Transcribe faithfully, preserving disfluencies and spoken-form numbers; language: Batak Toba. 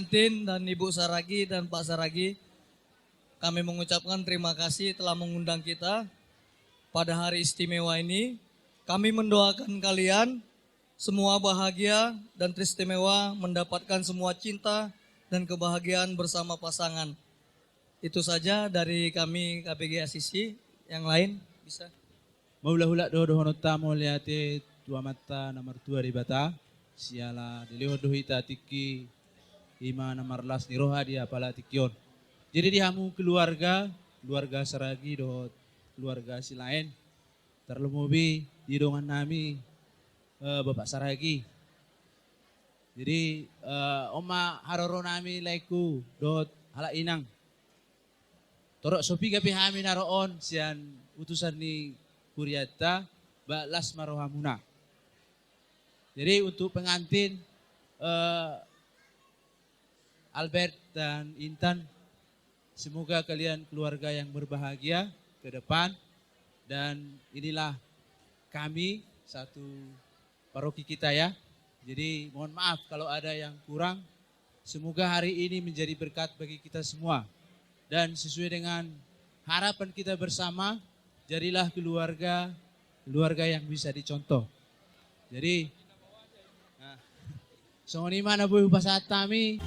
Pengantin dan Ibu Saragi dan Pak Saragi, kami mengucapkan terima kasih telah mengundang kita pada hari istimewa ini. Kami mendoakan kalian semua bahagia dan teristimewa, mendapatkan semua cinta dan kebahagiaan bersama pasangan. Itu saja dari kami K P G A C C. Yang lain bisa. Mauliate do dohononta, mauliate tu Amanta na martua Debata, siala dilehon do hita tingki i ma na marlas ni roha di apala tingki on. Jadi di hamu keluarga, keluarga Saragi dohot keluarga Silaen, tarlumobi di dongan nami, eh, Bapak Saragi. Jadi, eh, on ma haroro nami, laengku dohot halak inang. Torop so piga pe hami na ro on sian utusan ni hurianta, ba las ma rohamuna. Jadi untuk pengantin, eh, Albert dan Intan, semoga kalian keluarga yang berbahagia ke depan. Dan inilah kami satu paroki kita, ya. Jadi mohon maaf kalau ada yang kurang. Semoga hari ini menjadi berkat bagi kita semua. Dan sesuai dengan harapan kita bersama, jadilah keluarga, keluarga yang bisa dicontoh. Jadi, nah, songon i ma na boi hupasahat hami.